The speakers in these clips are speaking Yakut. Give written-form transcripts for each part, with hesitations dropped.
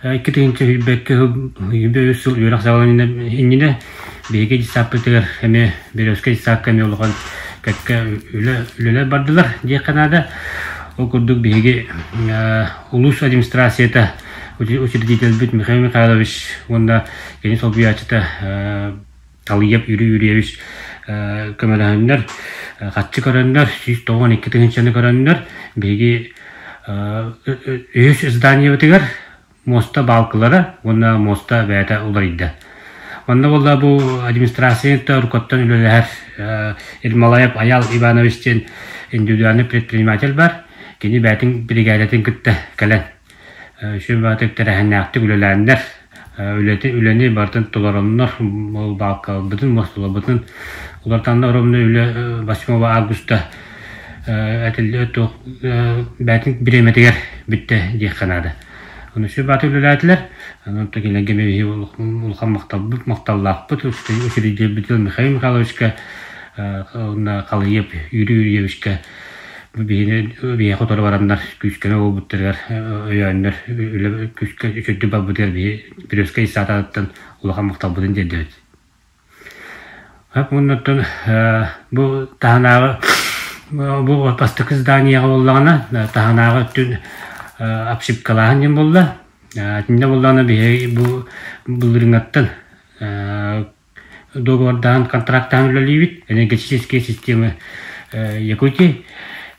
2021 сүүрбэ үс сыл үөрэх саҕаланыан иннинэ биһиги детсадпытыгар эмиэ Березка детсадка эмиэ улахан кэккэ үлэ үлэлэр бардылар диэххэ наада. Ол курдук биһиги улуус администрацията учредительбит Михаил Михайлович уонна кини солбуйааччыта Талыйап Юрий Юрьевич көмөлөһөннөр, хаччы көрөннөр, 192 тыһыынчаны көрөннөр, биһиги үһүс зданиебытыгар муоста баалкылара уонна муоста бэйэтэ уларыйда. Манна буолла бу администрация рукоттан үлэлэһэр Ермолаев Аял Иванович диэн индивидуальный предприниматель бар. Кини бэйэтин биригээдэтин кытта кэлэн Сүрбаатык тэрээһиннээхтик үлэлээннэр, үлэти үлэни барытын толороннор, ол баалкаларбытын, муосталарбытын уларытаннар ровно үлэ 8 августа этиллэ туох бээтин бириэмэтигэр бүттэ диэххэ наада. Ону сүрбаатык үлэлээтилэр. Онон кинилэргэ биһиги улахан махталбыт, махталлаахпыт. Учредителбитигэр Михаил Михайловичка, уонна Халыйып Юрий Юрьевичка Бу биһини биһиэхэ утары бараннар күүскэ буолбуттарыгар өйөөннөр үлэ күүскэ үчүгдүк барбытыгар биһи Березка исаатааттан улахан махталбытын тиэрдэбит. Уоннаттан бу таһынааҕы бу бастакы зданияҕа буоллаҕына таһынааҕы өттүн обшивкалааһын диэн буолла. Итиннэ буоллаҕына биһиги бу былырыыҥҥаттан Договордаан, контрактаан үлэлиибит. Энергетические системы Якутии.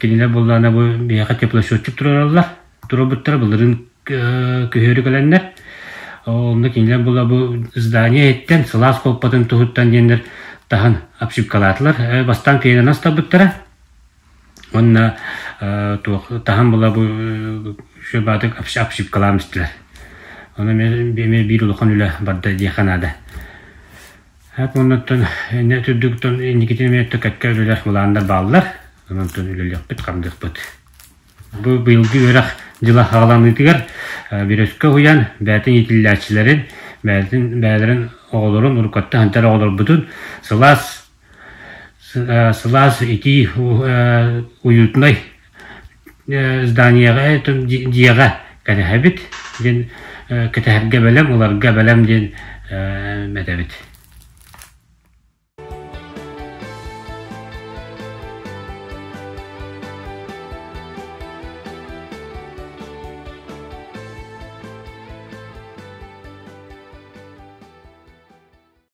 Кинилэр буоллаҕына бу биһиэхэ теплосчетчик туруораллар. Туруорбуттара былырыын күһүөрү кэлэннэр. Онно кинилэр була бу здание иһиттэн сылаас колпатын туһуттан диэннэр таһан обшивкалаатылар. Бастаан пенаны астарбыттара. Уонна туох таһан була бу сүрбаатык обшивкалаан истилэр. Ону эмиэ биир улахан үлэ барда диэххэ наада. Оннуттан инне түрдүктэн инникитин эмиэ кэккэ үлэлэр былааннар бааллар. Онон үлэлиэхпит, хамдыахпыт. Бу быйылгы үөрэх дьыла саҕаланыытыгар Березка уһуйаан бэйэтин иитиллээччилэрин, бэйэтин бэйэлэрин оҕолорун, уруккаттан сылдьар оҕолорбутун сылаас Сылаас итии уютнай зданияҕа дьиэҕэ кэтэһэбит диэн кэтэһэргэ бэлэм, ыларга бэлэм диэн этэбит.